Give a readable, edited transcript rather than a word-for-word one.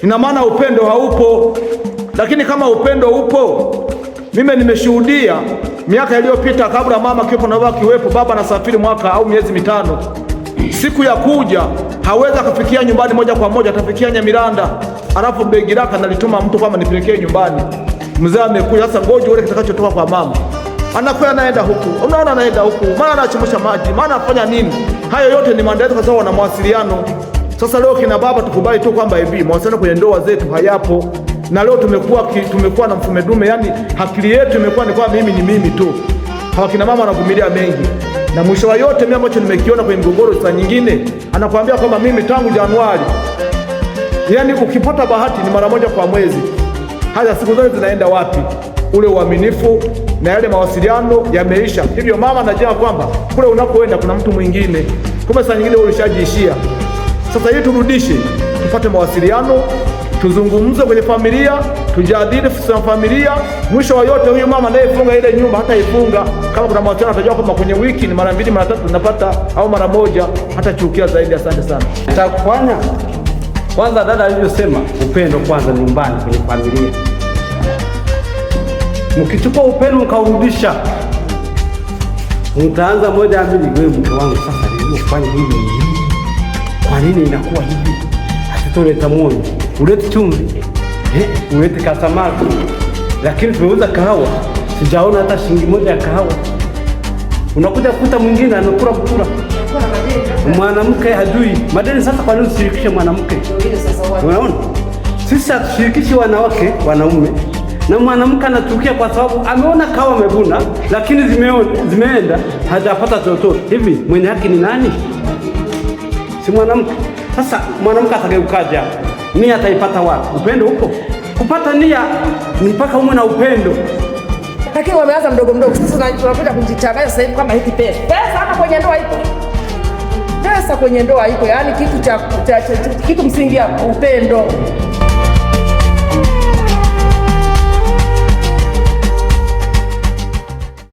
Ina maana upendo haupo. Lakini kama upendo upo, mimi nimeshuhudia miaka iliyopita, kabla mama kiwepo na baba kiwepo, baba anasafiri mwaka au miezi 5, siku ya kuja hawezi akafikia nyumbani moja kwa moja, atafikia Nyamiranda, alafu begi lake analituma mtu kwamba nipelekee nyumbani. Mzee amekuja sasa, ngoja ule kitakachotoka kwa mama. Anakuwa anaenda huku, unaona anaenda huku, mara anachemsha maji, mara anafanya nini. Hayo yote ni maandalizi, kwa sababu wana mawasiliano. Sasa leo kina baba tukubali tu kwamba hivi mawasiliano kwenye ndoa zetu hayapo, na leo tumekuwa na mfume dume, yani akili yetu imekuwa ni kwamba mimi ni mimi tu. Hawa kina mama wanavumilia mengi, na mwisho wa yote mimi ambacho nimekiona kwenye mgogoro saa nyingine anakuambia kwamba mimi tangu Januari, yani ukipata bahati ni mara moja kwa mwezi. Haya siku zote zinaenda wapi? Ule uaminifu na yale mawasiliano yameisha. Hivyo mama anajua kwamba kule unakoenda kuna mtu mwingine, kumbe saa nyingine wewe ulishajiishia. Sasa hii turudishe, tupate mawasiliano, tuzungumze kwenye familia, tujadili familia. Mwisho wa yote, huyu mama anayefunga ile nyumba hata ifunga, kama kuna mawasiliano atajua kwamba kwenye wiki ni mara 2 mara 3 napata au mara 1, hata chukia zaidi. Asante sana. Cha kufanya kwanza, dada alivyosema, upendo kwanza nyumbani kwenye familia. Mkichukua upendo mkaurudisha, mtaanza moja mbili, wewe mke wangu, sasa nilivyofanya hivi, kwa nini inakuwa hivi? Hatutoleta moyo, ulete chumvi, ulete kasamaki, lakini tumeuza kahawa, sijaona hata shilingi moja ya kahawa. Unakuja kukuta mwingine amekula kukula, mwanamke hajui madeni. Sasa kwa nini usishirikishe mwanamke? Unaona, sisi hatushirikishi wanawake wanaume, na mwanamke anachukia kwa sababu ameona kahawa amevuna, lakini zimeenda hajapata chochote. Hivi mwenye haki ni nani? Si mwanamke? Sasa mwanamke atageukaje hapo? Nia ataipata wapi? Upendo upo? Kupata nia ni mpaka umwe na upendo. Lakini wameanza mdogo mdogo. Sasa tunakuja kujichanganya sasa hivi kwamba hiki pesa. Pesa hata kwenye ndoa ipo. Pesa kwenye ndoa iko, yaani kitu cha kitu msingi hapo upendo.